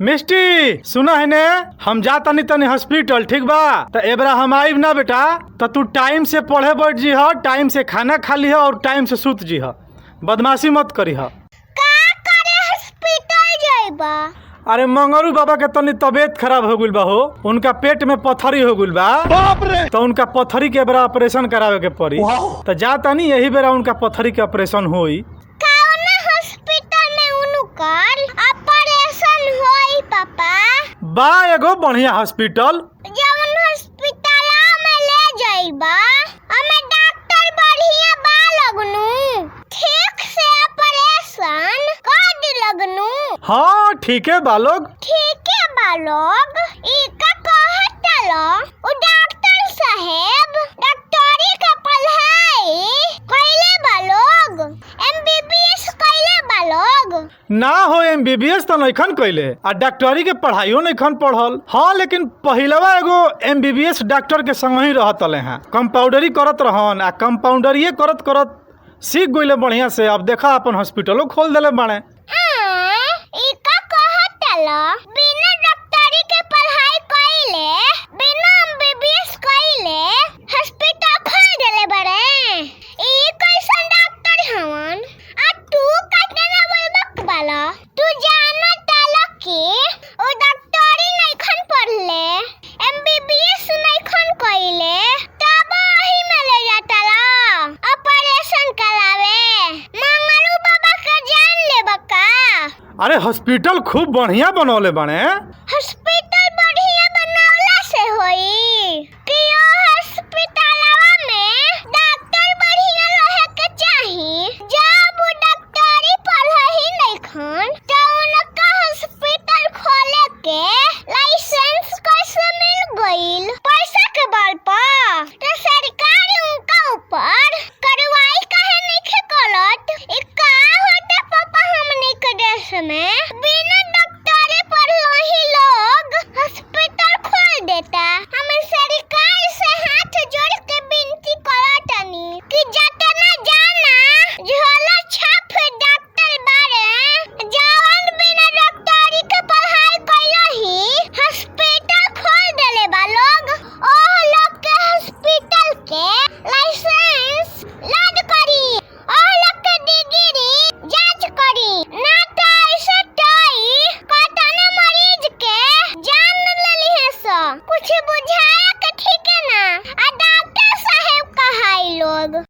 मिष्टी सुना है ने, हम जा तनी तनी हॉस्पिटल, ठीक बा? त एबरा हम आइब ना बेटा, त तू टाइम से पढ़े बैठ जी ह, टाइम से खाना खा लीह और टाइम से सुत जी ह, बदमाशी मत करी ह। का करे हॉस्पिटल जाइबा? अरे मंगरू बाबा के तनी तबीयत खराब हो गइल बा हो, उनका पेट में पथरी हो गइल बा। बाप रे! तो उनका पथरी के बेरा ऑपरेशन करावे के पड़ी। त जा तनी यही बेरा उनका पथरी के ऑपरेशन होई। कौना हॉस्पिटल में उनकर ऑपरेशन होई पापा? बा एगो बढ़िया हॉस्पिटल। जवन हॉस्पिटल में ले जाइबा हमें डॉक्टर बढ़िया बा लगनू, ठीक से ऑपरेशन कर दी लगनू? हाँ ठीक है बा लोग। ठीक है बा लोग? ई का कहत लो? उ डॉक्टर साहेब डॉक्टरी का पढ़ाई कइले बा लोग? एमबीबीएस कइले बा लोग? ना हो, एमबीबीएस तो नइखन कइले आ डॉक्टरी के पढ़ाइयो नइखन पढ़ल। हाँ लेकिन पहिलवा एगो एमबीबीएस डॉक्टर के संग ही रहत हले हैं, कंपाउंडरी करत रहन आ कंपाउंडरिए करत करत सीख गइले बढ़िया से। अब देखा अपन हॉस्पिटलो खोल देले बाड़े। ई का कहत लो? बिना डॉक्टरी के पढ़ाई कइले, बिना एमबीबीएस कइले हॉस्पिटल खोल देले बड़े, ई कैसन डॉक्टर हवन? आ तू कतना बड़बक बाला, तू जानत ताला कि ओ डॉक्टरी नइखन पढ़ले, एमबीबीएस नइखन कइले, तब ओही में ले जाता ऑपरेशन करावे। मंगलू बाबा के जान लेबा का? अरे हॉस्पिटल खूब बढ़िया बनौले बाड़े। हॉस्पिटल बढ़िया बनौला से होई कि ओ हॉस्पिटलवा में डॉक्टर बढ़िया रहे के चाही? जब उ डॉक्टरी पढ़ही नइखन त उनका हॉस्पिटल खोले के लाइसेंस कैसे मिल गइल? पैसा के बल पर तो सरकार उनका ऊपर कार्रवाई काहे नइखे करत? ई का होता पापा हमनी के देश में? बिना डॉक्टरे पढ़लो ही लोग हॉस्पिटल खोल देता। हम सरकार से हाथ जोड़ के विनती करतनी कि जतना जाना झोला छाप डॉक्टर बारे, जवन बिना डॉक्टरी के पढ़ाई कइला ही हॉस्पिटल खोल देले बा लोग, ओह लोग के हॉस्पिटल के लाइसेंस रद्द करी, ओह लोग के डिग्री जांच करी, ना तो ऐसे टई कतना मरीज के जान लेली है स। कुछ बुझाया के ठीक है ना? आ डॉक्टर साहेब कहाई लोग।